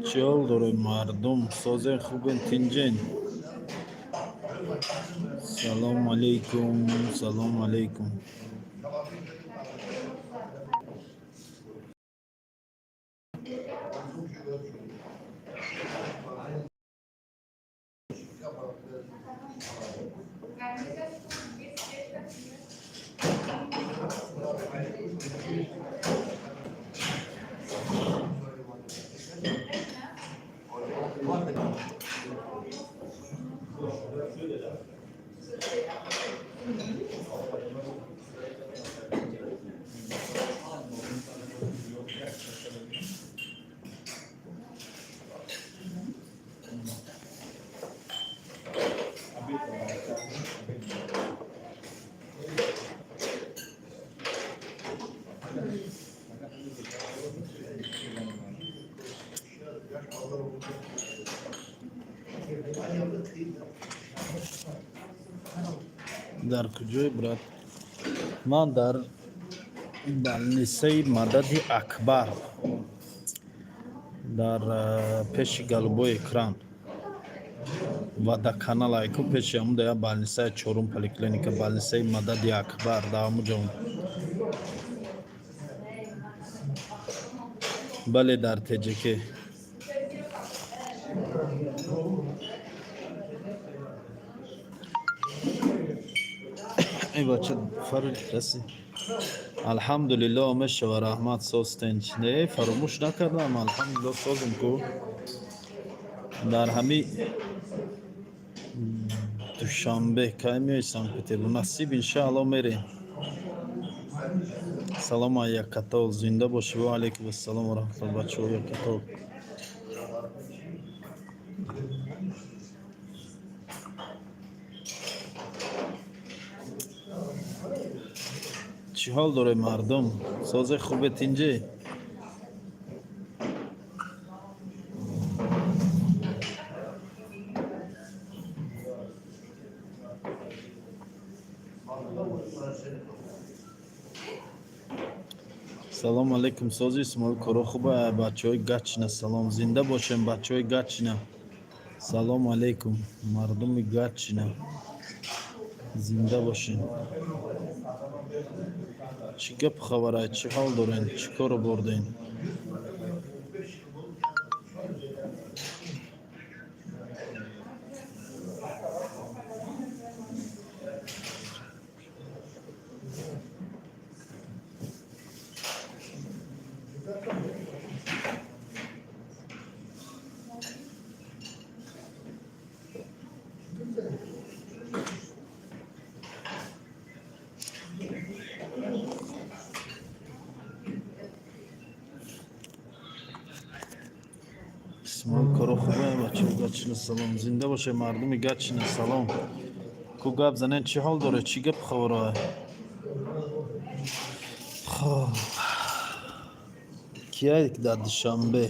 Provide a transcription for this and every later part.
Чӣ ҳол доред, мардум? Созен, хубен, тинҷен? Салому алейкум, салому алейкум. Дар куҷое, брат? Ман дар больницаи Мадади Акбар, дар пеши голубой экран ва да каналайку пеши ҳамун да больницаи чорум, поликлиника, больницаи Мадади Акбар, да ҳамун ҷо. Бале, дар ТҶК. Эй бача, фаруҷ раси. Алҳамдулилло, мешава, раҳмат, созтен. Не, фаромӯш накардам, алҳамдулилло, созем ку. Дар ҳами Душанбе кай меои Санкт Петербург? Насиб, иншаалло, мерем. Салому якатол, зинда бошӣ. Ва алайкум ассалом ва раҳматулло, бачаҳо якатол. Чӣ ҳол доред, мардум? Созе, хубе, тинҷе? Салому алейкум, сози, Исмоил, коро хуба? Бачаҳои Гатчина, салом, зинда бошем, бачаҳои Гатчина. Салому алейкум, мардуми Гатчина, зинда бошем. Чӣ гап хабара, чӣ ҳол дорен, чӣ кору бурден? Исмоил, коро хубе? Бачаҳо Гатчина, салом, зинда боше, мардуми Гатчина, салом. Ку гап занен, чӣ ҳол доред, чӣ гап хабара? Хоб, кияй дар Душанбе?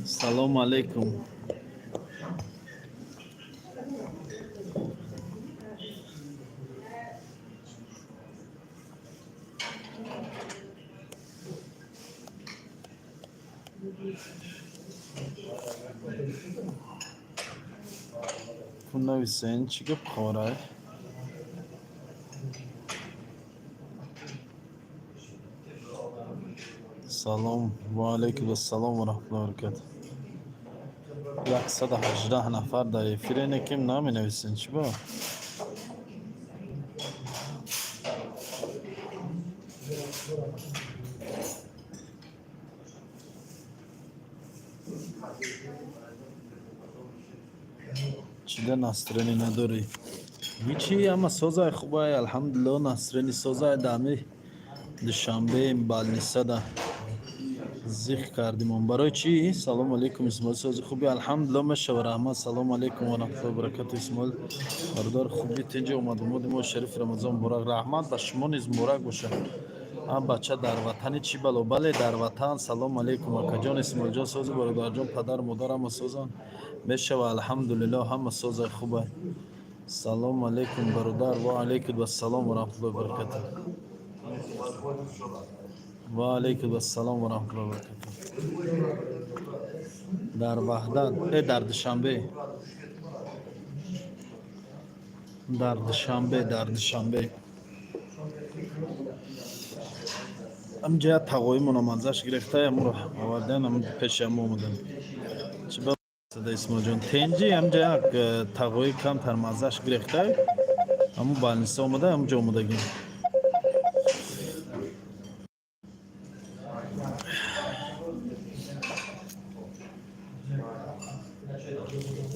Салому алейкум. Ку нависен, чӣ гап хабарай? Салом, ва алайкум ассалом ва раҳматуллоҳи ва баракатуҳ. 118 нафар дар эфире, неким наменависен, чӣ ба? Чида настроение надорӣ? Ҳичи, ҳама созай, хубай, алҳамдулилло, настроение созай. Дами Душанбе больницада зиқ кардимон. Барои чӣ? Салому алейкум, Исмоил, сози, хуби? Алҳамдулилло, мешава, раҳмат. Салому алейкум ва раҳматуллоҳи ва баракату, Исмоил бародар, хуби, тинҷи? Омадумоди мо шарифи Рамазон муборак. Раҳмат, ба шумо низ муборак бошад. Ам бача дар ватани чӣ бало? Бале, дар ватан. Салом алейкум, акаҷон Исмоилҷон, сози, бародарҷон, падару модар ҳама созанд? Мешава, алҳамдулилло, ҳама соза, хуба. Салом алейкум, бародар. Ва алейкум ассалом ва раҳматуллоҳи ва баракатуҳ. Ва алейкум ассалом ва раҳматуллоҳи ва баракатуҳ. Дар Ваҳдат, дар Душанбе, дар Душанбе, дар Душанбе. Ҳамҷа тағоимона манзаш гирифта, амро овардан, ам пеши ам омадан. Чӣ ба Исмоилҷон, тенҷи? Ҳамҷа як тағои камтар маззаш гирифта, ҳамун больница омада, ҳамҷа омадагӣ.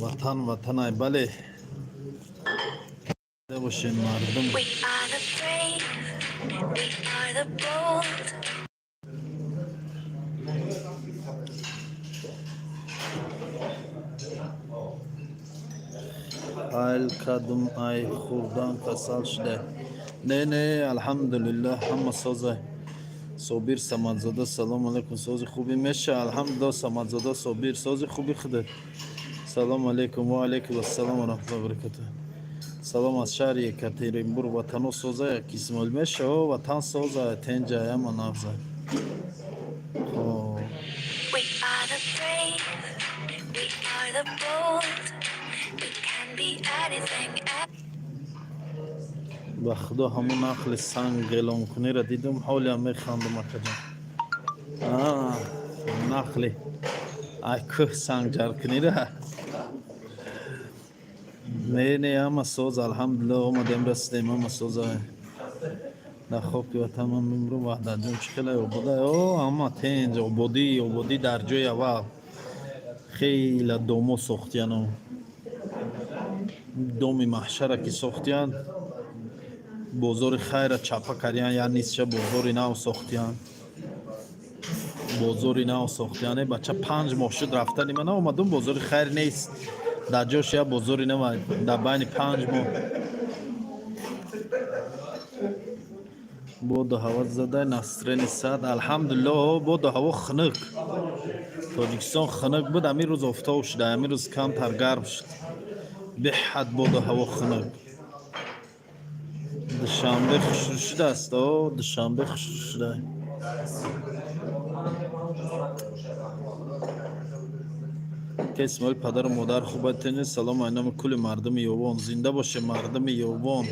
Ватан ватанай, бале, бошем, мардум. We are the brave, we are the bold. Айл кадум ай хурдан касал шуда? Не, не, алҳамдулиллаҳ, ҳама соза. Собир Самадзода, салом алейкум, сози, хуби? Меша, алҳамдулиллаҳ. Самадзода Собир, сози, хуби худат? Салом алейкум. Ва алейкум ассалом ва раҳматуллоҳи ва баракатуҳ. Салом аз шаҳри Екатеринбург. Ватано соза, як Исмоил? Меша, о, ватан соза, тенҷа, ама нағза. Хоб. We are the brave, we are the bold. We can be anything. Ба худо, ҳамун нақли санг ғелонкуниро дидум, ҳолиам механдум, акаҷон. Нақли ай кӯҳ сангҷаркунира. Не, не, ҳама соз, алҳамдулилло, омадем, расидем, ҳама соза. Дар хоки ватан ман бимру. Ваҳдатҷон, чӣ хеле обода? О, ҳама тенҷ, ободӣ, ободӣ. Дар ҷои аввал хеле домо сохтияну доми маҳшара ки сохтиянд, бозори хайра чапа кардиян, я нисша бозори нав сохтиян, бозори нав сохтиян. Э, бача, 5 моҳ шуд рафтани ман, омадум, бозори хайр нест, дар ҷош я бозори нав дар байни 5 моҳ. Боду ҳаво задай, настроение сад, алҳамдулилло. Боду ҳаво хунук, Тоҷикистон хунук буд, ҳамин рӯз офтоб шуда, ҳамин рӯз камтар гарм шуд. Беҳад боду ҳаво хунук. Душанбе хушрӯ шудааст, о, Душанбе хушрӯ шуда. Ка Исмоил, падару модар хубатени? Салом ай номи кулли мардуми Ёвон. Зинда боше мардуми Ёвон,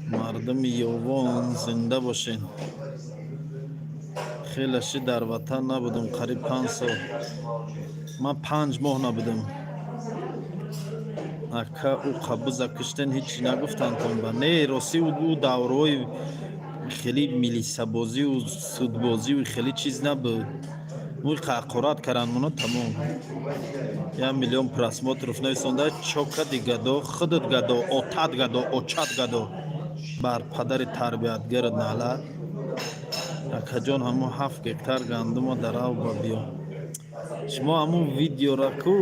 мардуми Ёвон, зинда бошен. Хеле ши дар ватан набудум, қариб 5 сол. Ман 5 моҳ набудам, ака. Ӯ қабуза куштен, ҳичи нагуфтантон ба? Не, ростӣ, ӯ давраҳои хеле милисабозию судбозию хеле чиз набуд. Муи ҳақорат каранд моно, тамом. 1 миллион просмотров нависонда: чо кади, гадо? Худат гадо, отат гадо, очат гадо, бар падари тарбиятгарат налат. Акаҷон, ҳамун 7 гектар гандумо дарав ба биё. Шумо ҳамун видеора ку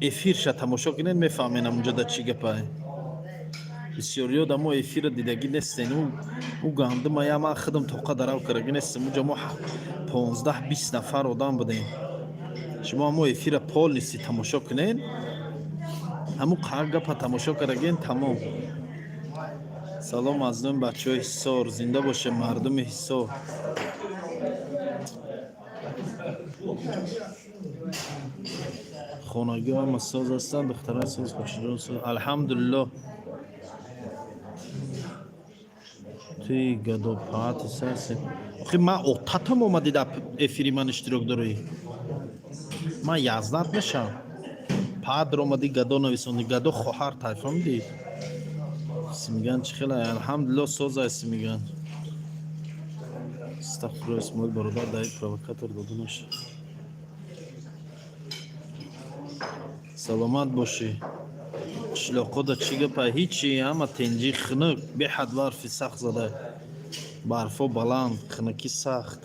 эфирша тамошо кунед, мефаҳмед ҳамунҷо да чӣ гапае. Бисёриёд амо эфира дидагӣ нестен. Ӯ гандума я ман худам тоқа дарав кардагӣ нестем. Уҷа мо 15-20 нафар одам будем. Шумо ҳамо эфира полностью тамошо кунед, ҳамун қар гапа тамошо кардагин, тамом. Салом аз номи бачаҳои Ҳисор. Зинда боше мардуми Ҳисор. Хонагиҳо ҳама соз ҳастанд, духтарай соз, хушро соз, алҳамдулиллоҳ. Туи гадопаати саси. Охи, ман отатам омадӣ, дар эфири ман иштирок дорӣ, ман язнат мешавам. Падр омадӣ, гадо нависондӣ, гадо хоҳар тай, фаҳмидӣ? Симиган чӣ хела? Алҳамдулиллоҳ, соз аст, миган. Астағфируллоҳ, Исмоил бародар, даи провокатор дода наша. Саломат бошӣ. Қишлоқода чӣ гапа? Ҳичи, ҳама тенҷи, хунук, беҳад барфи сахт зада, барфо баланд, хунукӣ сахт.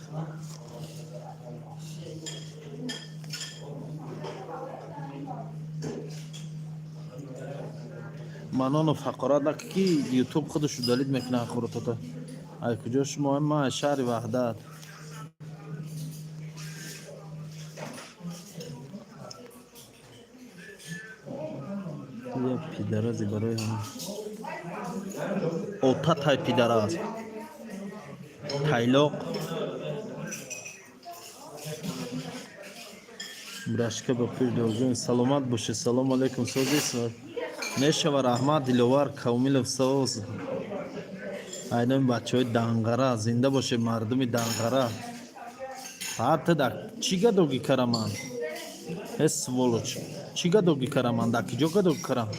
Манонов, ҳақорат накӣ, ки Ютуб худаш удалить мекунад ҳақоротата. Ай куҷо шумо? Ман аз шаҳри Ваҳдат. Я пидарази барои ҳама. Ота тай пидараз. Тайлоқ. Брашка ба пеш дорҷон, саломат бошед. Салом алейкум, сози? Мешава, раҳмат. Диловар Кавмилов, соз. Айноми бачаҳои Данғара, зинда бошед, мардуми Данғара. Ҳатто да чӣ гадогӣ караман? Э, сволочь, чӣ гадогӣ караман? Да киҷо гадогӣ карам?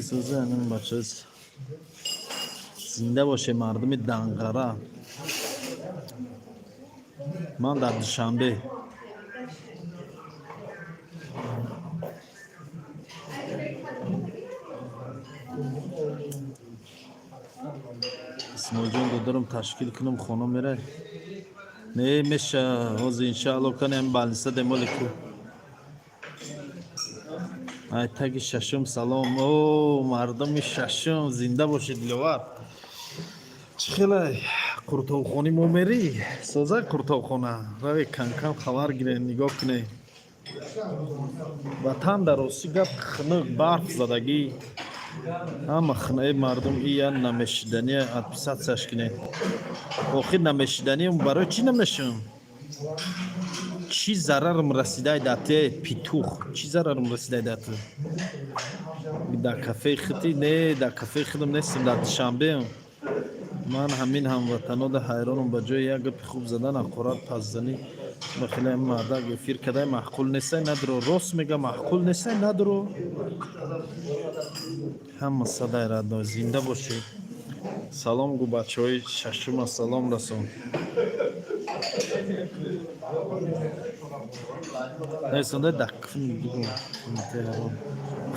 Сози, айноми бачаҳои, зинда бошед, мардуми Данғара. Ман дар Душанбе. Исмоилҷон, додарам, ташкил кунам, хона мерай? Не, меша, ҳозир, иншаалло, канем больница демоли ку. Ай таги шашум салом. О, мардуми шашум, зинда бошед. Диловар, чӣ хелай? Қуртобхони мо мерӣ? Созай қуртобхона, рави, канкам хабар гирен, нигоҳ кунед. Ватан дар рости гап хунук, барф задагӣ, ҳама хинаи мардум. Ия намешидания, отписаться ш кунед. Охир намешиданиам барои чӣ намешавам? Чӣ зарарам расидай дар те, петух? Чӣ зарарам расидай дар ту? Дар кафеи хити? Не, дар кафеи худам нестам, дар Душанбеам. Ман ҳамин ҳамватанода ҳайронам, ба ҷои як гапи хуб задан, ҳақорат пасзанӣ. Ба хеле мардак эфир кадай, маъқул нестай, надро. Рост мега, маъқул нестай, надро. Ҳама садай радно, зинда бошед. Салом гу, бачаҳои шашума салом расон. Несонда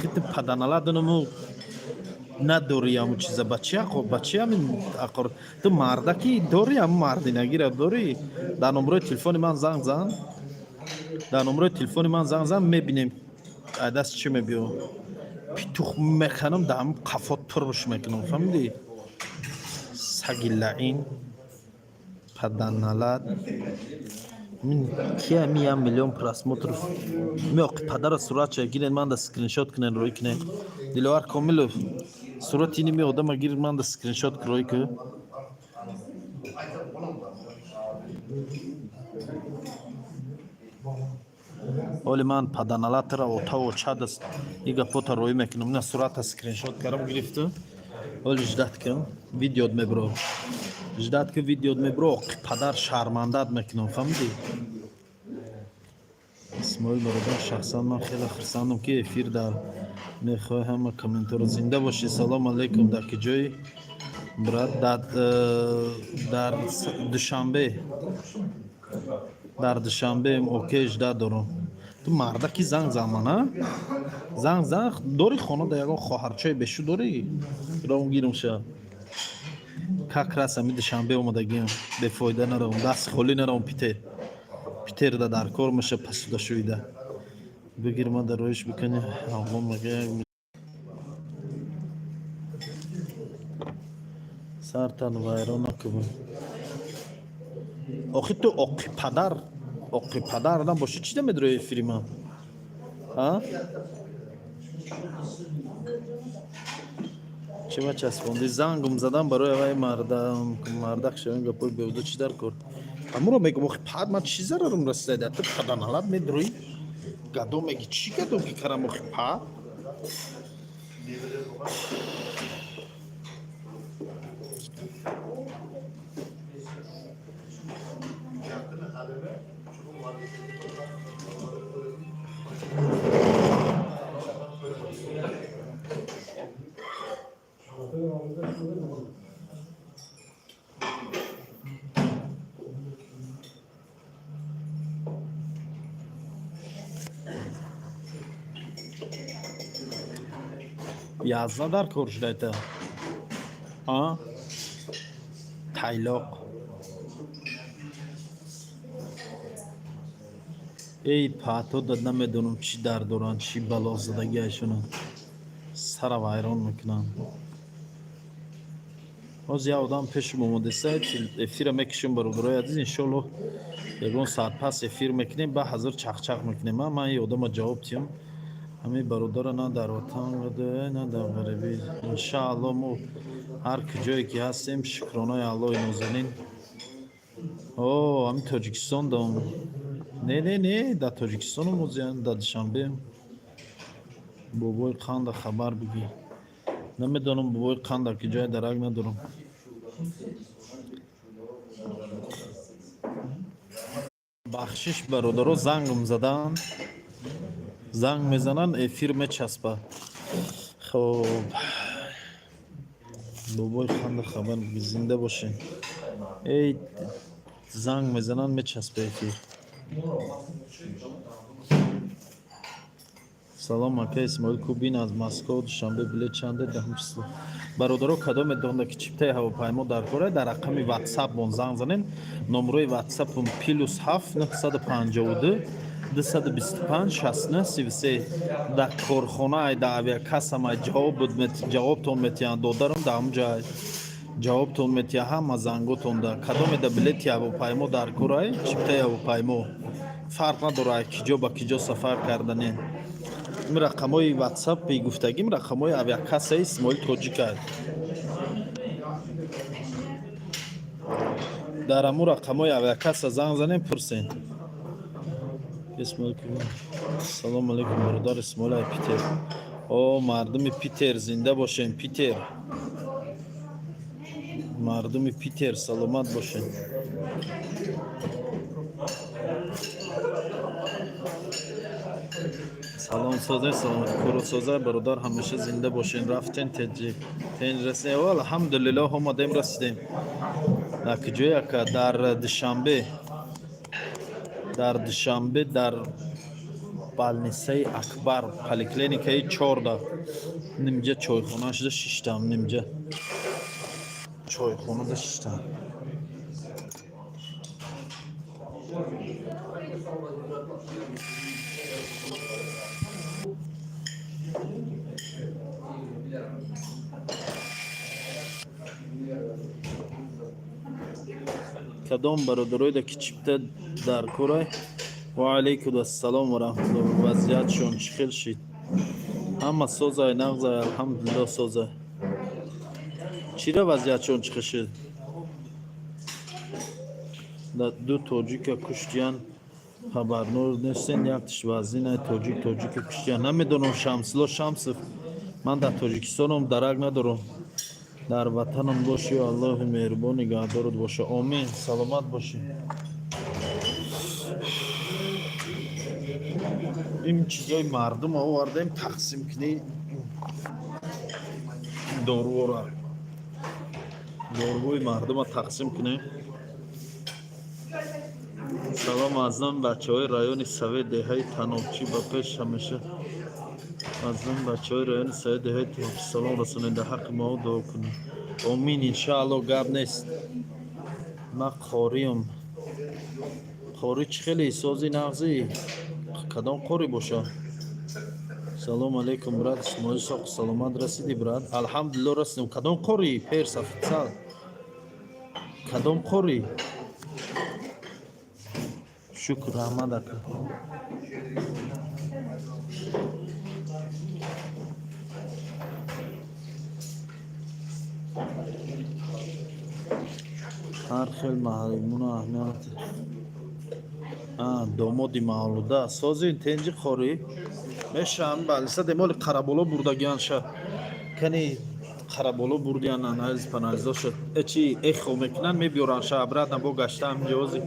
хити паданаладунуму надори ҳамун чиза. Ба чи ақо, ба чи ҳамин ақор? Ту мардаки дори, ҳамун мардинагира дорӣ? Дар номерои телефони ман занг зан, дар номерои телефони ман занг зан, мебинем, ай даст чӣ мебиё. Петух механам, дар ҳамун қафот турбуш мекунам, фаҳмидӣ? Саги лаин, паданалад. Ки ами 1 миллион просмотров меоқи падара суратша гирен, манда скриншот кунен, рӯй кунен. Диловар Комилов, сурати ини одама гир, манда скриншот рӯй ку. Оли ман паданалатра отаву чадаст и гапота рӯй мекунам. На, сурата скриншот кардам, гирифту. Оли ждать кун, видеот мебро. Ждать ки видеот мебро, падар шармандат мекунам, фаҳмидӣ? Исмоил бародар, шахсан ман хеле хурсандам, ки эфир дар мехоҳӣ ҳама комментаро. Зинда бошӣ. Салом алейкум, дар ки ҷои, брат? Дар Душанбе, дар Душанбе. Окей, ждать дорам. Ту мардаки, занг зан мана, занг зан. Дори хона да ягон хоҳарчаи бешу дорӣ? Ром гирам ша. Как раз ами Душанбе омадагиам, бефоида наравам, даст холӣ наравам. Питер, Питерда дар кор меша, пасуда шӯида бигир, ма дар роиш бикани. Афғон мага сартан вайрон накун. Охи ту оқи падар, оқи падар набошӣ, чӣ намедрои эфири ман? А чӣ ма часпондӣ? Зангум задам барои авай мардам, мардак шавем, гапои беҳуда чӣ дар кор? Ҳамуро мегум, охи пад, ман чӣ зарарам расида? Ту паданалат медроӣ, гадо меги, чӣ гадоги карам, охи пад? Язна дар кор шудайта, а тайлоқ. Эй, паато дад, намедонам, чӣ дард доранд, чӣ бало задагиашонанд, сара вайрон мекунанд. Ҳозир як одам пешум омодаста, эфира мекушем, бародарои азиз, иншолло, ягон соат пас эфир мекунем, ба ҳазир чақчақ мекунем. Ман ин одама ҷавоб тиҳам, ҳамин бародара. На дар ватан, на дар ғарибӣ, иншаалло, мо ҳар куҷое ки ҳастем, шукронаи Аллоҳи нозанин. О, ҳамин Тоҷикистон дом. Не, не, не, дар Тоҷикистон омӯзиян, дар Душанбе. Бобои қанда хабар бигӣ. Намедонам, бобои қанда ки ҷои дарак надорам. Бахшиш, бародаро, зангм задан, занг мезананд, эфир мечаспад. Хоб, бобои қанда хабар бигӣ, зинда бошед. Эй, занг мезананд, мечаспа эфир. Салом, ака Исмоил Кубин аз Москва, Душанбе билет чанде, 10-ум число? Бародаро, кадоме донда ки чиптаи ҳавопаймо дар кора, дар рақами ватсапмон занг занен. Номрои ватсапмон +7 952 225 69 33. Дар корхона ай, дар авиакассам ай, ҷавобтон метиҳанд. Додарам дар ҳамун ҷай ҷавобтон метиҳад ҳама занготон. Да кадоме да билети ҳавопаймо дар корай, чиптаи ҳавопаймо, фарқ надорад ки ҷо ба ки ҷо сафар карданен, ин рақамҳои ватсапи гуфтагим рақамҳои авиакассаи Исмоил Тоҷика. Дар ҳамун рақамҳои авиакасса занг занем, пурсен. Исмоил, салому алейкум, бародар Исмоил ай Питер. О, мардуми Питер, зинда бошем. Питер, мардуми Питер, саломат бошем. Салом, созай, саломат, куросозай, бародар, ҳамеша зинда бошен. Рафтен теҷи тенҷ расидем? Алҳамдулиллоҳ, омадем, расидем. Дар куҷое, ака? Дар Душанбе, дар Душанбе, дар больницаи Акбар, поликлиникаи 14, нимҷа чойхона шуда шиштам, нимҷа чойхонада шиштам. Кадом бародароида ки чипта дар корай. Ва алайкум ассалом ва раҳматуллоҳ. Вазъиятшон чӣ хел шид? Ҳама созай, нағзай, алҳамдулиллоҳ, созай. Чира, вазъиятшон чӣ хел шид? Ду тоҷика куштиян, хабарнор нестен? Яктиш вазинай, тоҷик тоҷика куштиян. Намедонам, Шамсулло Шамсов, ман дар Тоҷикистонам, дарак надорам. Дар ватанам бошӣ, Аллоҳи меҳрубон нигаҳдорат боша. Омин, саломат бошӣ. Ин чизои мардум овардем тақсим кунӣ, дорувора, доруҳои мардума тақсим кунем. Салом аз ном бачаҳои райони Совет, деҳаи Танобчӣ. Ба пеш ҳамеша. Аз ном бачаҳои райони Совет, деҳаи Танобчӣ салом расонед, дар ҳаққи мо дуо кунед. Омин, иншаалло, гап нест. Ман қориам. Қорӣ чӣ хеле, сози, нағзӣ? Кадом қорӣ боша? Салом алейкум, брат Исмоил, соқ, саломат расидӣ, брат? Алҳамдулилло, расидем. Кадом қорӣ, перс офитсал, кадом қорӣ? Шукр, раҳмат, ака. Ҳар хел маҳримуна аҳамият. Домоди мавлуда, сози, тенҷи, қорӣ мешавам. Балиса демоли Қараболо бурдагианша. Кани, Қараболо бурдиян, анализ панализоша чи эхо мекунанд, мебиёранша обратно, бо гашта ҳамиҷози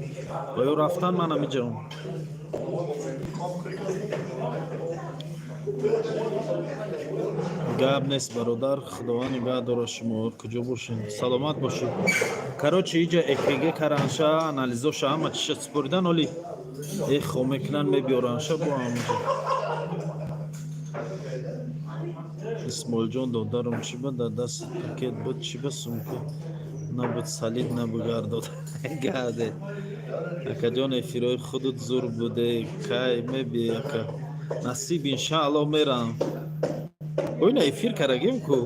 ва ё рафтан, ман ҳамиҷаам. Гап нест, бародар, Худованд нигаҳ дорад шумо. Куҷо бошед, саломат бошед. Короче, иҷа ЭКГ каранша, анализоша, ҳама чиша супоридан, оли эхо мекунанд, мебиёранша бо ҳамиҷа. Исмоилҷон, додарам, чӣ ба дар даст пакет буд, чӣ ба сумка набуд? Салид набугардод гаде. Акаҷон, эфирҳои худут зур буде. Кай мебиёй, ака? Насиб, иншаалло, мерам. Оина эфир карагем ку.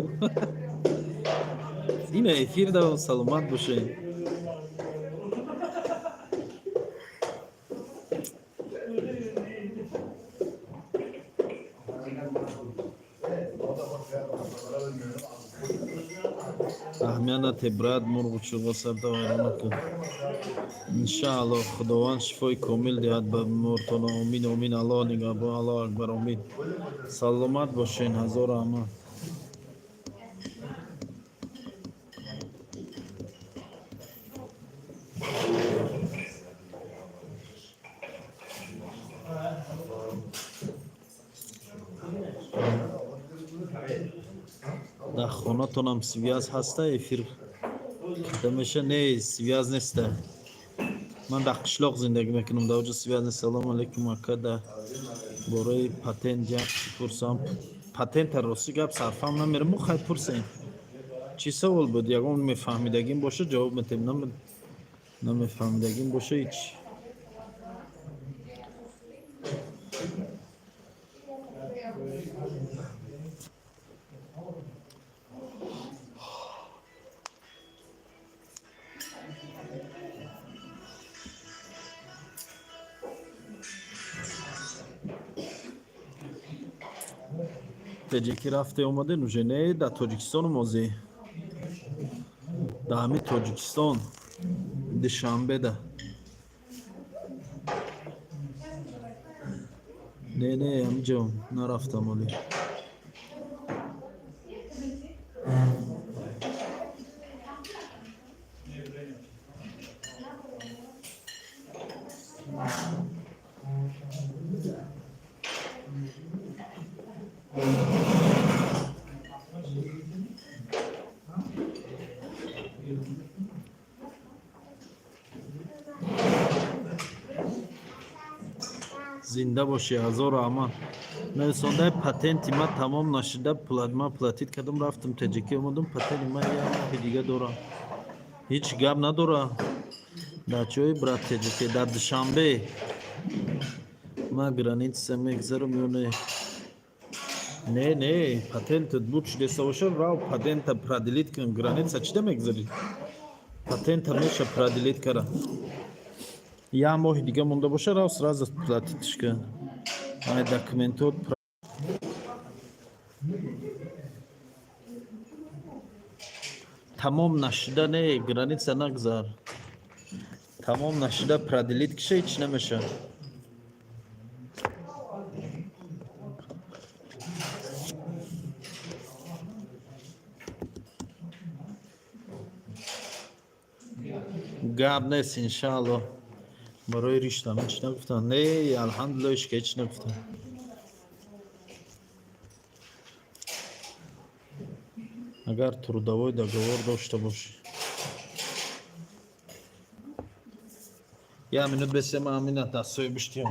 Ина эфир да, саломат бошед. Аҳамият нате, брат, мурғу чӯға сарда вайрон накун. Иншааллоҳ, Худованд шифои комил диҳад ба бемортона. Омин, омин. Аллоҳ нигаҳбон, Аллоҳ акбар, омин. Саломат бошен, ҳазор раҳмат. Дар хонатонам связь ҳаста, эфир кида меша? Не, связь неста. Ман дар қишлоқ зиндагӣ мекунам, дар оҷо связь нест. Салому алейкум, ака, дар бораи патент як чӣ пурсам. Патента, рости гап, сарфам намерам. Мо хай, пурсем, чӣ савол буд? Ягон мефаҳмидагим боша, ҷавоб метем, намефаҳмидагим боша, ҳеч. Теҷикӣ рафте омаден уже? Не, дар Тоҷикистону мозӣ, дар ҳамин Тоҷикистон, Душанбеда. Не, не, ҳамиҷо нарафтам олӣ. Зинда бошӣ, ҳазор раҳмат. Нависондаи патенти ма тамом нашуда, ма платить кардам, рафтам Теҷикӣ, омадам, патенти ма як моҳи дига дорам. Ҳеҷ гап надора. Дар чои, брат, Теҷикӣ, дар Душанбе. Ма граница мегзарам ё не? Не, не, патентат буд шудеста боша, рав, патента продлить кун. Граница чида мегзарӣ? Патента меша продлить кара. Як моҳи дига монда боша, рав, сразу платить ш кун. Ай документот. Тамом нашуда не, граница нагзар. Тамом нашуда продлить киша, ҳеч намеша. Гап нест, иншаалло. Барои риштам ҳеч нагуфтам. Не, алҳамдулилла, ҳеч ҳеч нагуфтам. Агар трудовой договор дошта бошӣ. Як минут бесе, ман ҳамина дастҳои биштиям.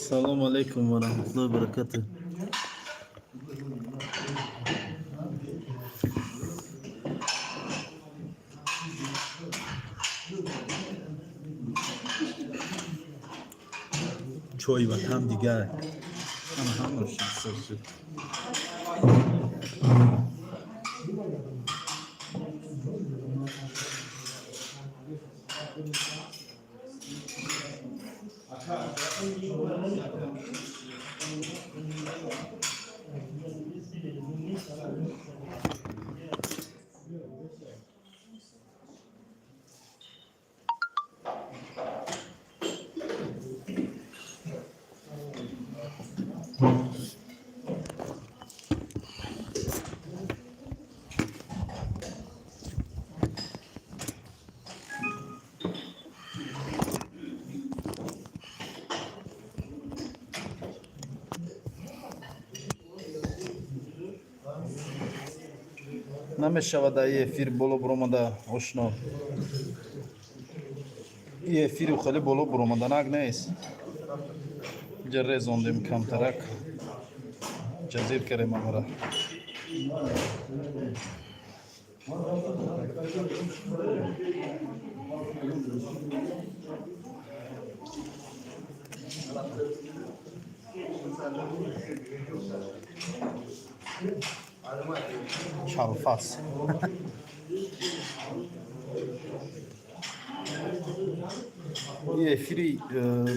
Салому алайкум ва раҳматуллоҳи баракату. Чой ватан дигар ҳама ҳама шуд. Намешавад дар эфир боло буромада, ошно. И эфиру хеле боло буромаданак нест. Ҷа резондем камтарак. Ҷазир кардем амара. Чалфас. И эфири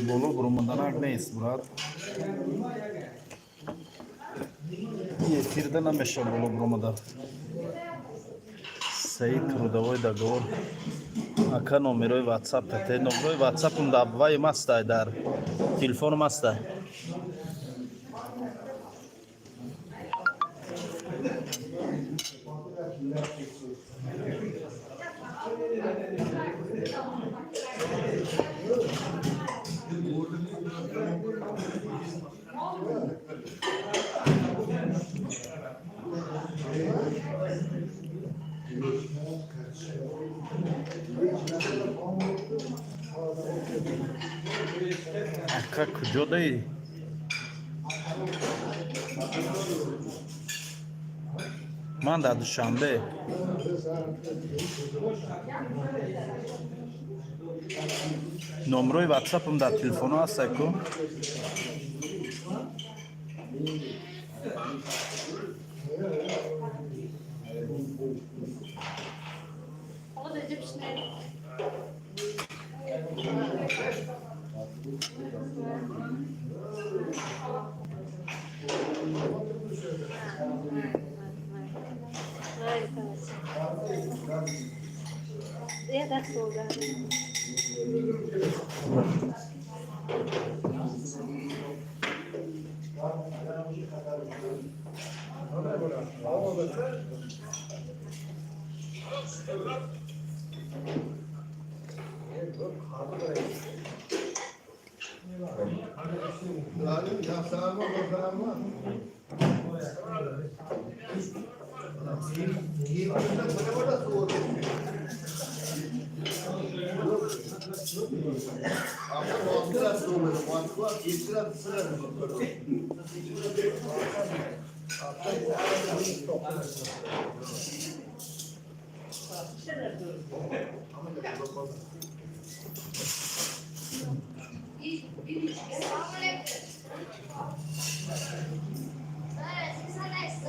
боло буромаданак нест, брат. И эфирда намеша боло буромада. Саид, трудовой договор. Ака, номерои WhatsApp тате. Номерои WhatsApp дар вай мастай, дар телефон мастай. Ака, куҷо даи? Ман дар Душанбе. Номрои ватсапам дар телефоно ҳастай ку. Yeah, that's all done.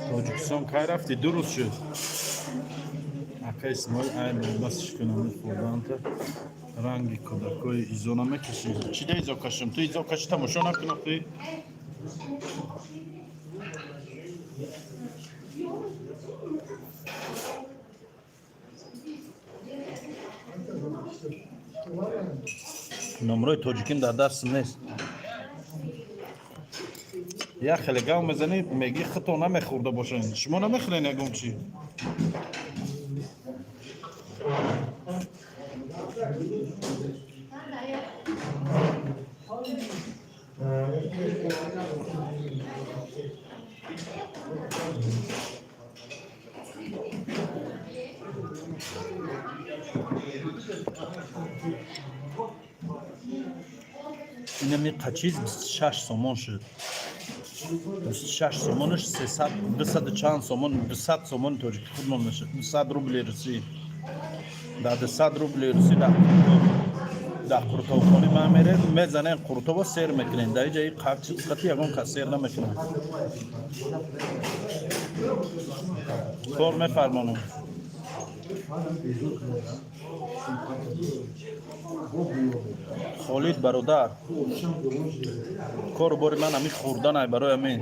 Тоҷикистон кай рафтӣ? 2 рӯз шуд. Ака Исмоил, ай басш кунам, хӯрданта ранги кӯдакҳои изо намекашӣ. Чӣ да изо кашам? Ту изо каши, тамошо накунахӣ. Номрои тоҷикин дар даст нест. Як хеле гав мезанӣ, мегӣ хито намехӯрда бошанд. Шумо намехӯрен ягон чӣ? Инами қачиз 26 сомон шуд. 26 сомонаш 300, 200 чанд сомон, 200 сомони тоҷики худмон мешуд. 200 рубли русӣ. Дар 200 рубли русӣ дар қуртобхонӣ ман мерем, мезанем қуртобо, сер мекунем. Дар иҷа чиз қати ягон кас сер намекунам. Кор мефармонам. Холид бародар, кору бори ман ҳами хӯрданай, барои ҳамин.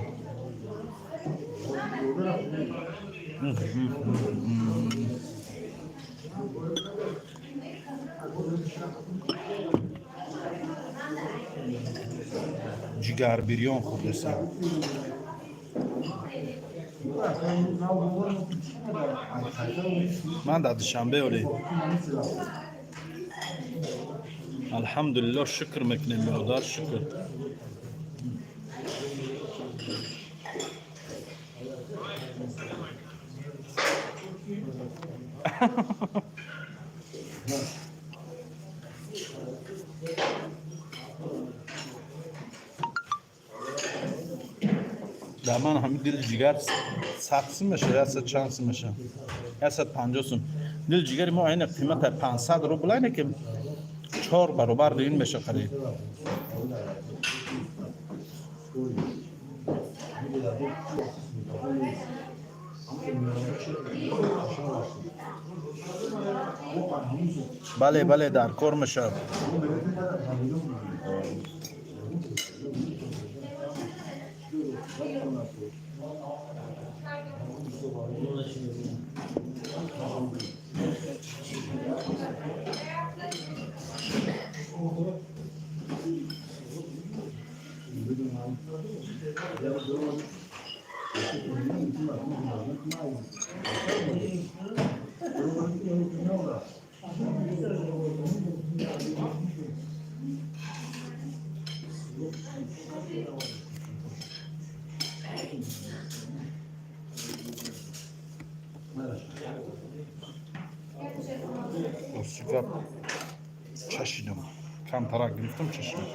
Ҷигарбирён хӯрдесам. Ман дар Душанбе олӣ, алҳамдулилло, шукр мекунем, бародар, шукр. Дар ман ҳами дил ҷигар 100 сум меша, 100 чанд сум меша, 150 сум. Дил ҷигари мо айна қимата 500 рубл, айне ки чор баробар ин меша қариб. Бале, бале, дар кор мешавад. Рости гап, чашидам, камтарак гирифтам, чашидам.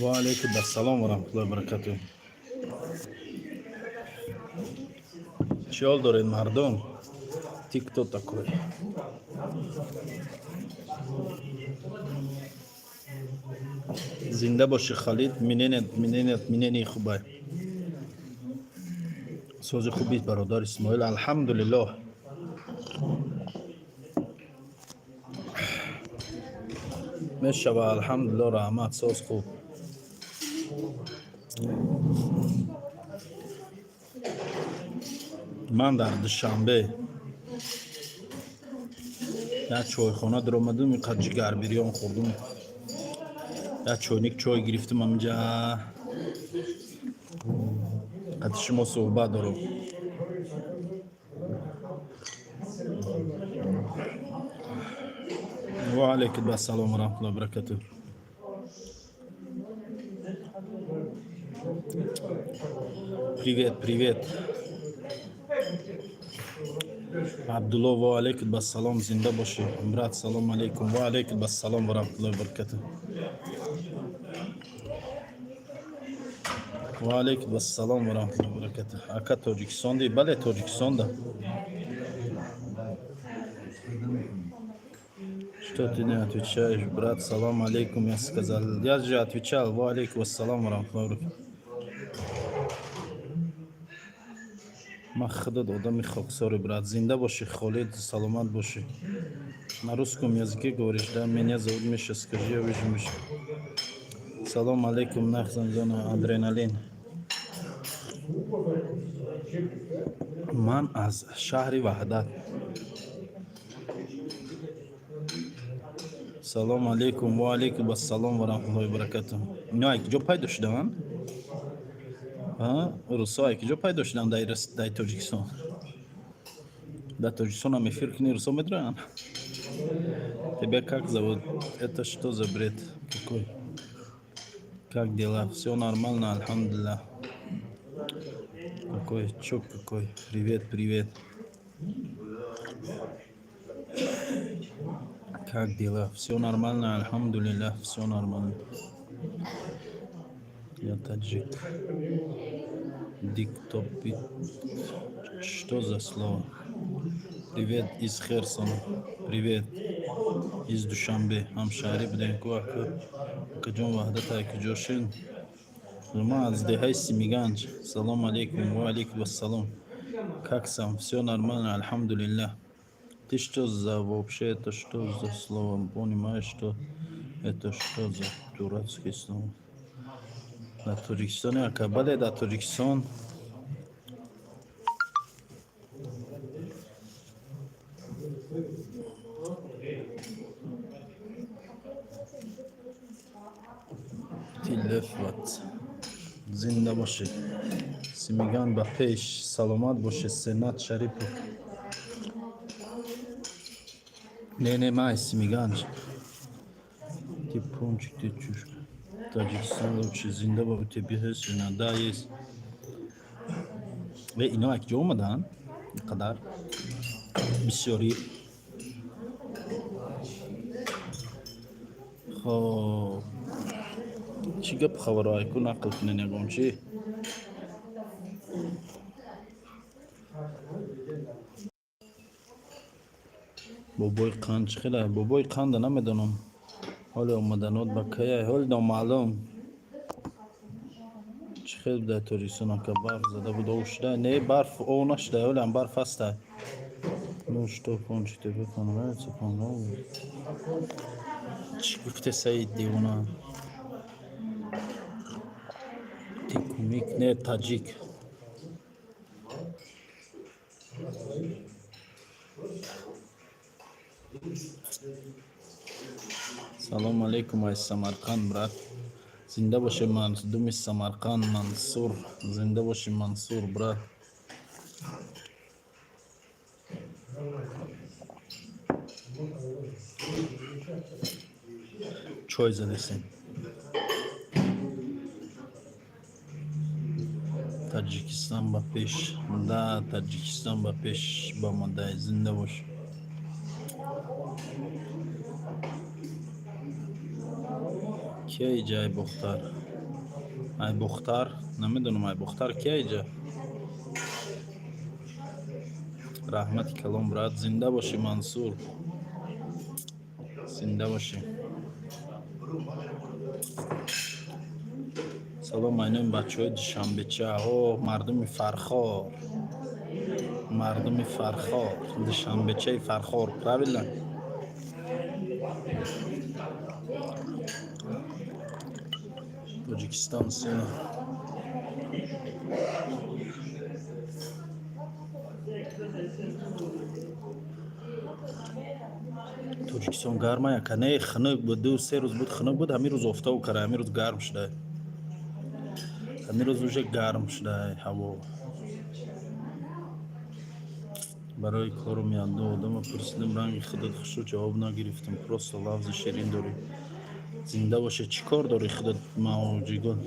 Ва алейкум ассалом ва раҳматуллоҳи ва баракатуҳ. Чӣ ҳол доред, мардум? Ты кто такой? Зинда бошӣ, Халид. Миненет, миненет, минени хубай. Сози хубист, бародар Исмоил, алҳамдулиллоҳ. Мешава, алҳамдулиллоҳ, раҳмат, соз хуб. Ман дар Душанбе як чойхона даромадум, инқадр ҷигарбирён хӯрдум, як чойник чой гирифтум, ҳаминҷа қати шумо суҳбат дорам. Ва алейкум ассалом ва раҳматуллоҳи ва баракатуҳ. Привет, привет, Абдулло. Ва алейкум ассалом, зинда бошӣ, брат. Салом алейкум. Ва алейкум ассалом ва раҳматуллоҳи ва баракатуҳ. Ва алейкум ассалом ва раҳматуллоҳи ва баракатуҳ. Ака, Тоҷикистонди? Бале, Тоҷикистонда. Что ты не отвечаешь, брат? Салам алейкум, я сказал. Я же отвечал. Ва алейкум ассалам ва раҳматуллоҳи ва баракатуҳ. Ман худат одами хоксори, брат. Зинда бошӣ, Холид, саломат бошӣ. На русском языке говоришь, да? Меня зовут Миша, скажи, я вижу Миша. Салом алейкум, нахзанзона адреналин. Ман аз шаҳри Ваҳдат. Салом алейкум. Ва алейкум ассалом ва раҳматуллоҳи ва баракатуҳ. Ино ай куҷо пайдо шуданд? Русо ай куҷо пайдо шуданд дар Тоҷикистон? Дар Тоҷикистонам эфир кунӣ, русо медроянд. Тебя как зовут? Это что за бред какой? Как дела? Все нормально, альхамдулиллах. Какой чок какой? Привет, привет. Как дела? Все нормально, альхамдулиллах, все нормально. Я таджик. Диктопит. Что за слово? Привет из Херсона. Привет из Душанбе. Ҳамшаҳрӣ будем ку, ака. Акаҷон, Ваҳдат ай куҷошин? Ман аз деҳаи Симиганҷ. Салом алейкум. Ва алейкум ассалом. Как сам? Все нормально, альхамдулиллах. Ты что за вообще, это что за слово? Понимаешь, что это что за дурацкое слово? Дар Тоҷикистоне, ака? Бале, дар Тоҷикистон. Тилефват. Зинда бошед. Симиган ба пеш. Саломат бошед, Сенат Шарипов. Не, не, май Симиганҷ. Ты пончик, ты чушка. Таджикистан лучше. Зинда бо тебе ҳест? Да, есть. Э, ино як ҷо омаданд? Инқадар бисёрӣ. Хоб. Чӣ гап хабаро, айку нақл кунен ягон чӣ? Бобои қанд чӣ хела? Бобои қанда намедонам. Ҳоле омаданот ба каяй? Ҳоли номаълум. Чӣ хел дар Тоҷикистон, ака, барф зада буд, ов шуда? Не, барф ов нашуда, ҳолиам барф ҳаста. Ну что, пончик тебе понравится? Понравилось. Чӣ гуфте, Саид девона? Ты кумик? Не, таджик. Салом алейкум аз Самарқанд, брат. Зинда бошед, мардуми Самарқанд. Мансур, зинда боши, Мансур, брат. Чой задесем. Таҷикистон ба пеш. Да, Таҷикистон ба пеш бомадай, зинда бош. Кия иҷа ай Бохтар? Ай Бохтар? Намедонам, ай Бохтар кия иҷа? Раҳмати калон, брат, зинда бошӣ, Мансур. Зинда бошӣ. Салом, айнои бачаҳои Душанбеча. О, мардуми Фархор. Мардуми Фархор. Душанбечаи Фархор, правильно? Тоҷикистон сина. Тоҷикистон гарма яка? Не, хунук буд, 2-3 рӯз буд хунук буд, ҳамин рӯз офтоб кара, ҳамин рӯз гарм шуда. Ҳамин рӯз уже гарм шуда ҳаво. Барои кору миянду одама пурсидам, ранги худат хушрӯ, ҷавоб нагирифтам. Просто лафзи ширин дорӣ. Зинда боше. Чӣ кор дорӣ худат, Мавҷигул?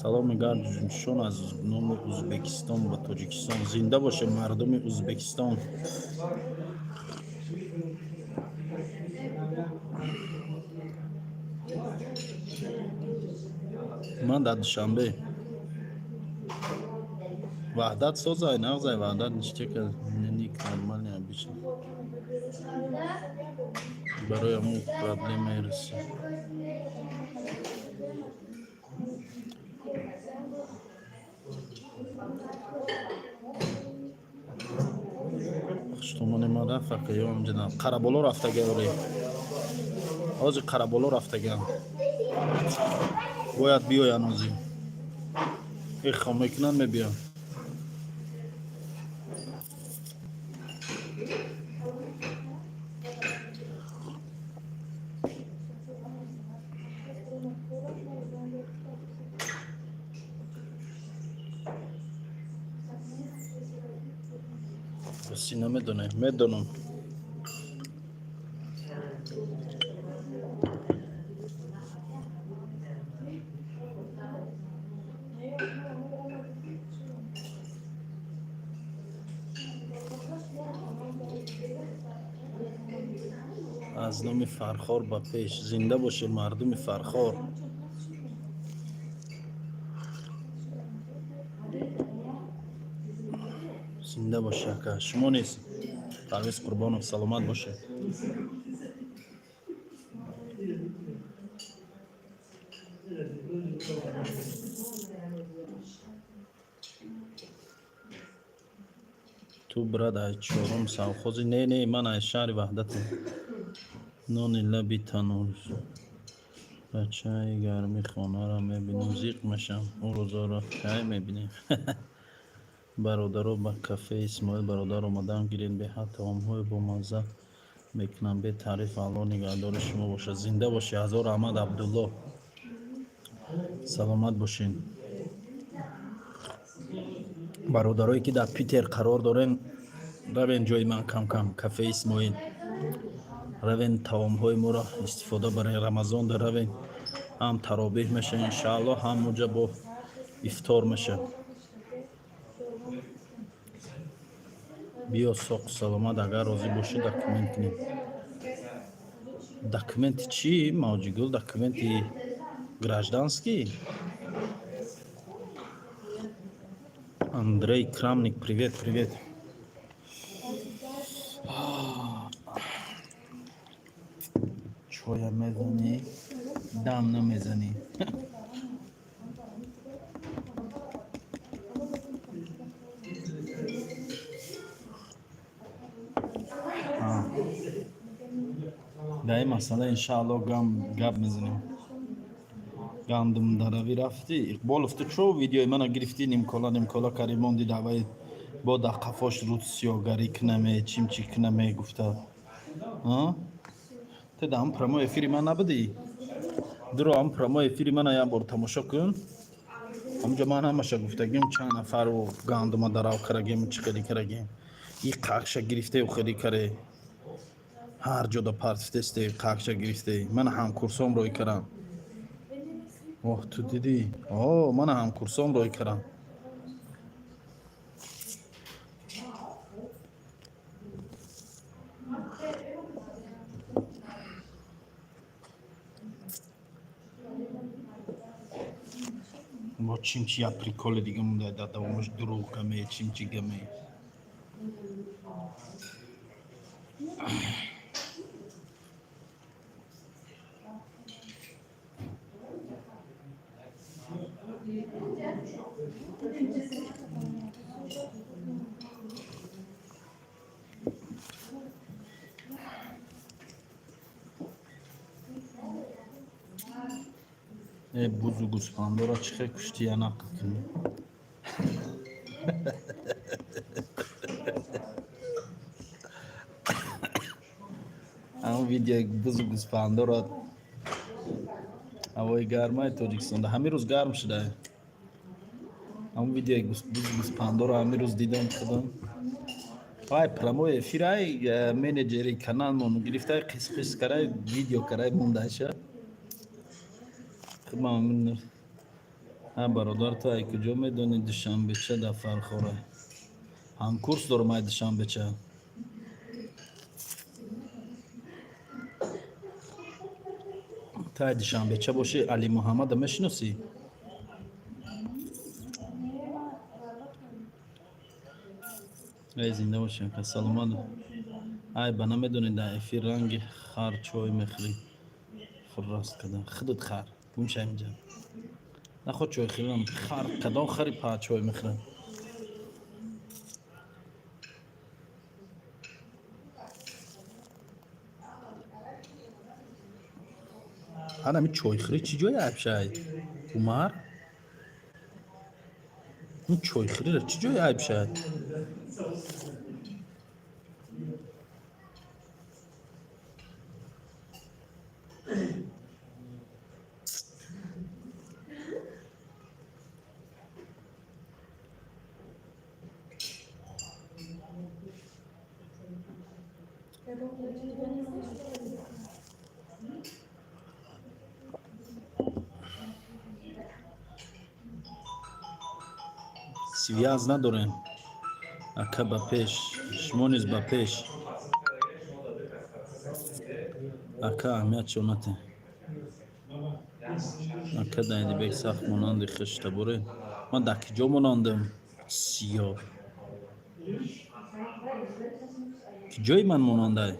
Саломи гармҷӯшон аз номи Узбекистон ба Тоҷикистон. Зинда боше мардуми Узбекистон. Ман дар Душанбе. Ваҳдат созай, нағзай, Ваҳдат ништяка, ник нормальный, обычный. Барои ҳамон проблемаи Русия. Хуштомони ма рафт ака ё ҳамҷида Қараболо рафтага оре. Ҳозир Қараболо рафтагам. Бояд биёян ҳозир. Эхо мекунанд, мебиён. Рости намедонем, медонам. Аз номи Фархор ба пеш. Зинда боше мардуми Фархор. Зинда боше, ака. Шумо низ, Парвиз Қурбонов, саломат бошед. Ту, брат, аз чорум совхози? Не, не, ман аз шаҳри Ваҳдатам. Нони лаби танур. Бачаи гарми хонаро мебинам, зиқ мешавам. Ӯ рӯзоро кай мебинем? Бародаро, ба кафеи Исмоил бародар омадан гиред, беҳад таомҳои бомазза мекунанд, бетаъриф. Аллоҳ нигаҳдори шумо бошад. Зинда бошед, ҳазор раҳмат, Абдулло. Саломат бошед. Бародарое ки дар Питер қарор дорен, равен ҷои ман кам-кам, кафеи Исмоил. Равен, таомҳои моро истифода барен, Рамазонда равен. Ҳам таробеҳ меша иншааллоҳ, ҳам уҷа бо ифтор меша. Биё соқу саломат, агар розӣ бошӣ, документ кунем. Документи чӣ, Мавҷигул? Документи гражданский? Андрей Крамник, привет, привет. Чоя мезанӣ, дам намезанӣ. А. Дар ин масъала иншааллоҳ гап мезанем. Гандумдаравӣ рафтӣ? Иқболов, ту чо видеои мана гирифтӣ, нимкола нимкола карӣ, монди даъваи бо дар қафош рӯзсиёгарӣ кунаме, чимчи кунаме гуфта. А? Ту дар ҳам прямой эфири ман набудӣ? Дуро ҳам прямой эфири мана як бор тамошо кун. Ҳамҷо ман ҳамаша гуфтагим, чанд нафару гандума дарав карагем, чӣ хеле карагем. И қақша гирифтеу хеле каре. Ҳар ҷода партифтесте, қақша гирифте. Мана ҳамкурсом рой карам. Оҳ, ту дидӣ? О, мана ҳамкурсом рой карам. Бо чимчи як приколи дига монда, дар давомаш дурӯғ гаме, чимчи гаме. Э, бузу гӯсфандора чӣ хел куштия, нақл кунӣ? Ҳамн видеои бузу гӯсфандора, ҳавои гармаи Тоҷикистонда ҳамин рӯз гарм шуда. Ҳамн видеои бузу гӯсфандора ҳамин рӯз дидам худам. Вай прямой эфирай менеҷери каналмон гирифтай, қис қис карай, видео карай, мондаша. Худман ҳа, бародар, ту ай куҷо медонӣ Душанбеча? Дар Фархора ҳамкурс дорам, ай Душанбеча. Ту ай Душанбеча бошӣ, Али Муҳаммада мешиносӣ? Эй, зинда бошӣ, ака, саломат. Ай, ба намедонӣ, дар эфир ранги хар чой мехӯрӣ. Раст када худат хар гумша инҷа. Наход чой хӯрам, хар кадом хари па чой мехӯрад? Ҳанами чойхӯрӣ чӣ ҷои айб шай, Умар? Ин чойхӯрира чӣ ҷои айб шай? Связь надорем, ака. Ба пеш, шумо низ ба пеш, ака. Аҳамият чонате, ака. Дайдибек сахт монанди хишта боре. Ман дар ки ҷо монандам? Сиё ки ҷои ман монандай?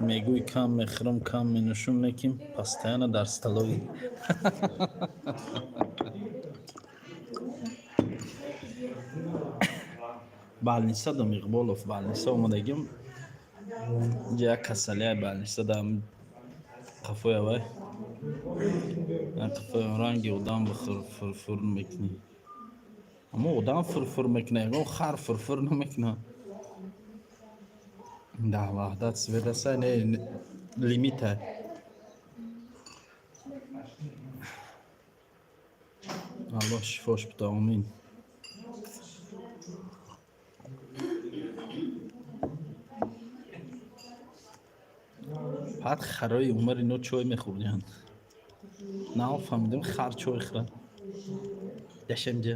Мегӯй кам мехӯрам, кам менӯшум, лекин постоянно дар столовый. Больница дам, Иқболов, больница омадагим. Инҷа як касалияй, больница дам, қафоя вай, қафои ранги одам фурфур мекунӣ. Аммо одам фурфур мекуна, ягон хар фурфур намекуна. Дар Ваҳдат свет аса не, лимита. Аллоҳ шифош бида, омин. Баъд харои Умар ино чой мехӯрдиянд. Нафаҳмидем, хар чой хӯрад. Яшемҷа.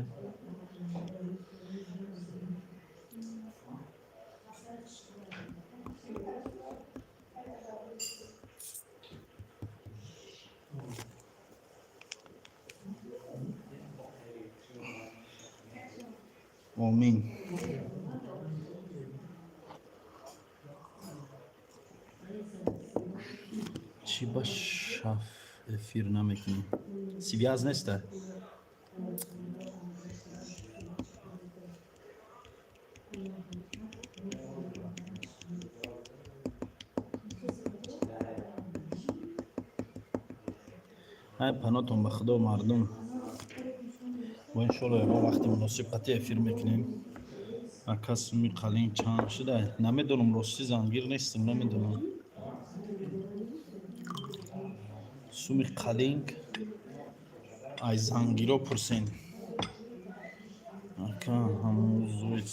Омин. Чӣ ба шаф эфир намекунӣ? Связь неста. Ай, панотон ба Худо, мардум. Бо иншолло ягон вақти муносиб қатъи эфир мекунем. Ака, суми қалин чанд шуда? Намедонам, ростӣ зангир нестам, намедонам. Суми қалинг ай зангиро пурсен. Ака, ҳамузои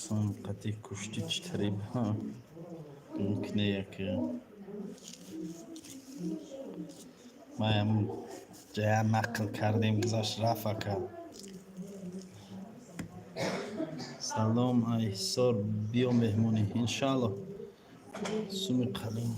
қатъи куштӣ чӣ тариба мумкине яке? Маям ҷая нақл кардем, гузашт, рафт, ака. Салом, ай Ҳисор, биё меҳмонӣ, иншаалло. Суми қалин.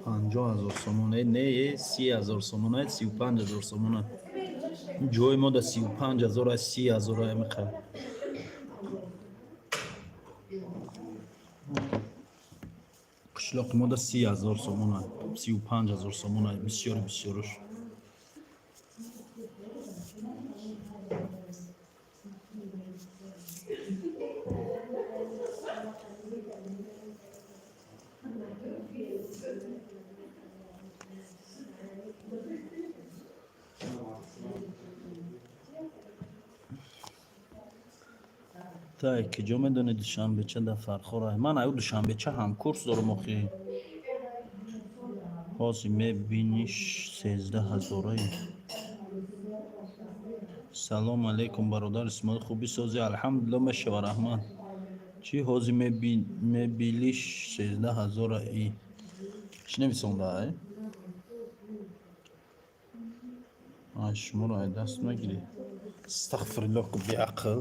50 000 сомон, не, 30 000 сомон, 35 000 сомон. Ҷои мо да 35 000, 30 000 амиқа. Қишлоқи мо да 30 000 сомон, 35 000 сомон, бисёри бисёруш. Тай киҷо медонӣ, душанбеча да Фархора? Ман аю душанбеча ҳамкурс дорам охи. Ҳозир мебиниш, 13 ҳазораи. Салом алейкум, бародар Исмоил, хубӣ, созӣ? Алҳамдулилло, мешава, раҳмат. Чӣ, ҳозир мебилиш, 13 ҳазора и чӣ нависонда? Ай, шуморо ай даст мегирӣ. Астағфируллоҳ, ку беақл.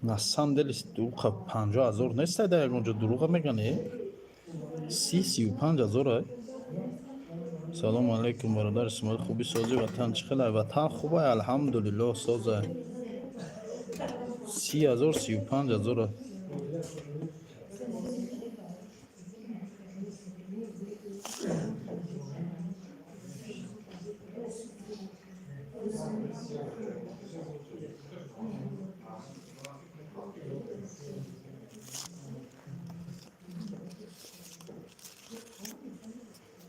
На самом деле уқа 50 000 нестай дар ягон ҷо, дурӯға меган, е? 30-35 ҳазор ай. Салому алайкум, бародар Исмоил, хубӣ, созӣ? Ватан чӣ хел ай? Ватан хуб ай, алҳамдулиллоҳ, соз ай. 30 000, 35 000 ай.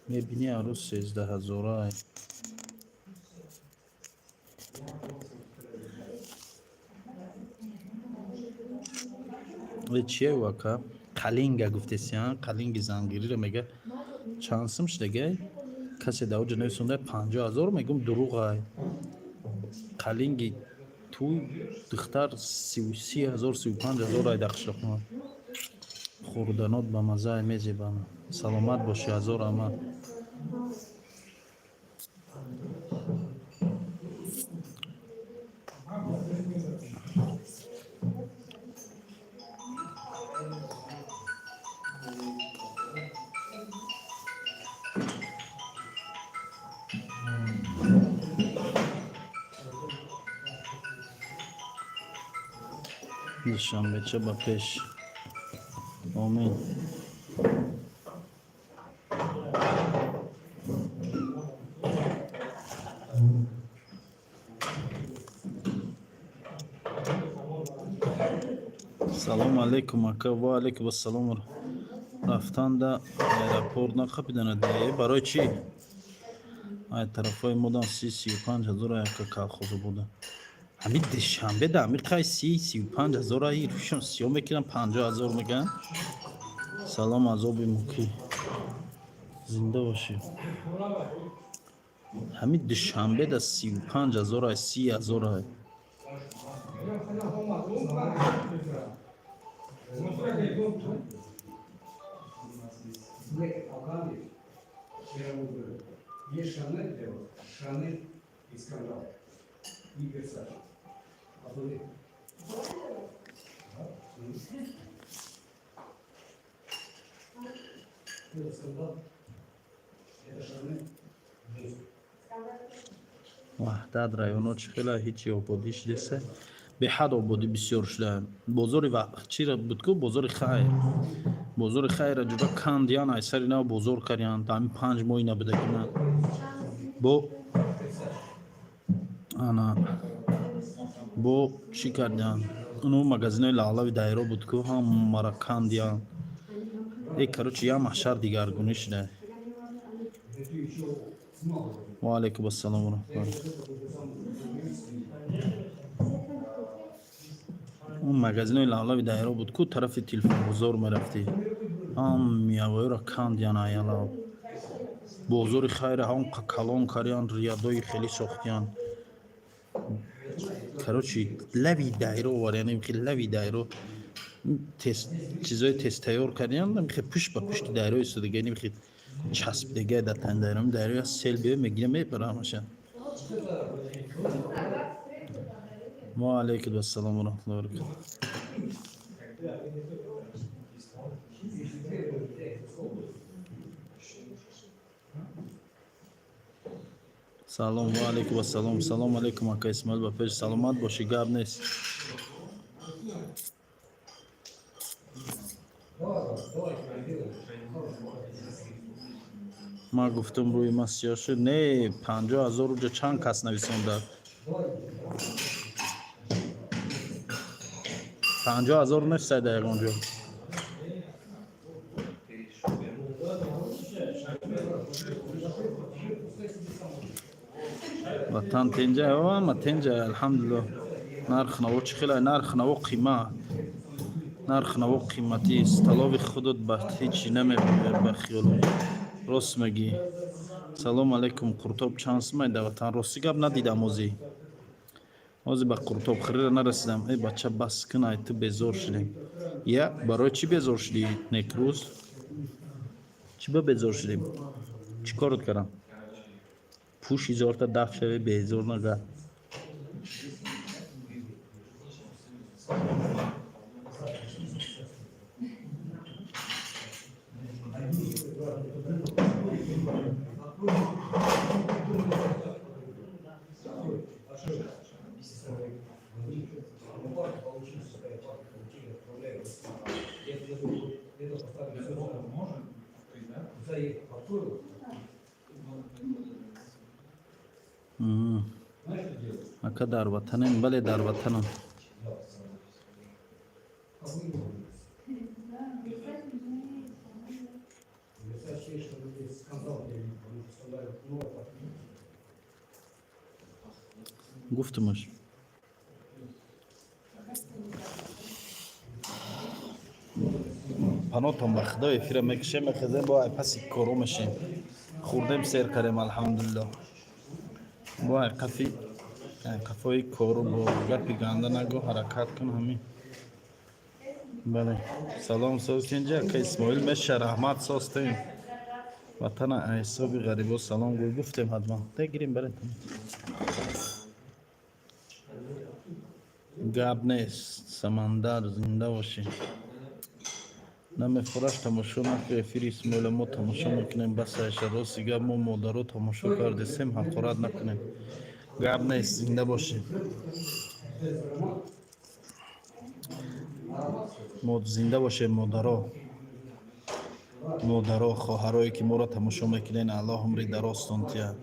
Мебинӣ, арӯз 13 ҳазора ай. Э, чие ака? Қалинга гуфтесиан, қалинги зангириро мега. Чанд сум шудагай? Касе дар оҷа нависонда 50 000, мегум, дурӯғ ай. Қалинги туй духтар 30 000, 35 000 ай дар қишлоқма. Хӯрданот ба маззаи мезебанд. Саломат бошӣ, ҳазор раҳмат. Душанбеча ба пеш. Омин. Салому алейкум, ака. Ва алейкум ассалом. Рафтанда аэропорт нақапиданад, е? Барои чӣ? Ай, тарафҳои модам 30-35 ҳазор ака, калхозу буда. Ҳамин Душанбе да ҳамин қай 30-35 ҳазор ай, рӯшон сиёҳ мекунанд, 50 000 мегӯянд. Салом, азоби мукӣ. Зинда бошӣ. Ҳамин Душанбе да 35 000 ай, 30 000 ай. Black Afghani, есть Шанель для вас, Шанель и скандал. И Версаче. А вы? Да? Это скандал. Это Шанель. Мусор. Ваҳдат районо чӣ хела? Ҳичи ободӣ шудеса? Беҳад ободӣ бисёр шуда. Бозори чира буд ку, бозори хайр. Бозори хайра ҷуда кандиян, ай сари нав бозор кардиян. Ҳамин 5 моҳи набудагина. Бо ана бо чӣ кардиян? Уну магазинои лавлави дайро буд ку, ҳамара кандиян. Э, короче, як маҳшар дигаргунӣ шуда. Это еще мало. Ва алайкум ассалом ва раҳматуллоҳ. Он магазинои лавлави дайро буд ку, тарафи телефонбозор мерафтӣ. Ҳам миявоиро кандиян аялав. Бозори хайра ҳам калон кардиян, риядои хеле сохтиян. Короче, лави дайро овардиян, хеле лави дайро чизои тезтайёр кардиян, хе пушт ба пушти дайро истодага, хе часпидага дар тани дайро. Дайро як сел биё, мегира, мебара ҳамаша. Ва алайкум ассалом ва раҳматуллоҳи ва баракатуҳ. Салом, ва алейкум ассалом. Салом алейкум, ака Исмоил, ба пеш, саломат бошӣ, гап нест. Ман гуфтам, рӯи ма сиёҳ шуд. Не, 50 000 уҷа чанд кас нависонда? 50 000 нестай дар ягон ҷо. Ватан тенҷа, ама тенҷа, алҳамдулилло. Нарх наво чӣ хела? Нарх наво қимат, нарх наво қиматӣ. Столови худот ба ҳечи намебиёяд ба хиёло. Рост мегӣ. Салом алейкум. Қуртоб чанд сумай дар ватан? Рости гап, надидам ҳозӣ, ҳозир ба қуртобхӯрира нарасидам. Э, бача, бас кун, ай ту безор шудем. Я, барои чӣ безор шудӣ, Некрӯз? Чӣ ба безор шудем? Чӣ корот кардам? Пӯш, изорта даф шаве, безор нагард. Ака, дар ватанем? Бале, дар ватанам. Гуфтумаш. Панотон ба худо, эфира мекушем, мехезем, бо ай паси коро мешем. Хурдем, сер кардем, алҳамдулилло. Бо ай қафи қафои кору бо гапи ганда нагӯ, ҳаракат кун, ҳамин. Бале, салом, созтинҷа, ака Исмоил, меша, раҳмат, созтем. Ватана ҳисоби ғарибо салом гӯй, гуфтем, ҳатман дегирим баретон. Гап нест, Самандар, зинда бошӣ. Намефураш, тамошо накӯ эфири Исмоила, мо тамошо мекунем, басаша. Рости гап, мо модаро тамошо кардесем, ҳақорат накунем. Гап нест, зинда бошӣ. Зинда бошем, модаро, модаро, хоҳарое ки моро тамошо мекунед. Аллоҳ умри дарозтон тиҳад,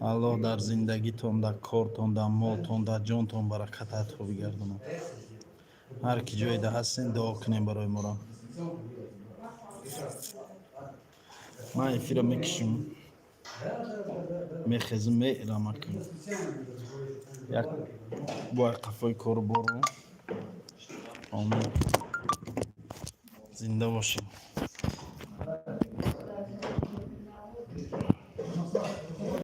Аллоҳ дар зиндагитон, дар кортон, дар молтон, дар ҷонтон баракат ато бигардонад. Ҳар ки ҷоеда ҳастем, дуо кунем барои моро. Ман эфира мекушам, мехезм, мерам, ака, як бо қафои кору бору. Омин, зинда бошем.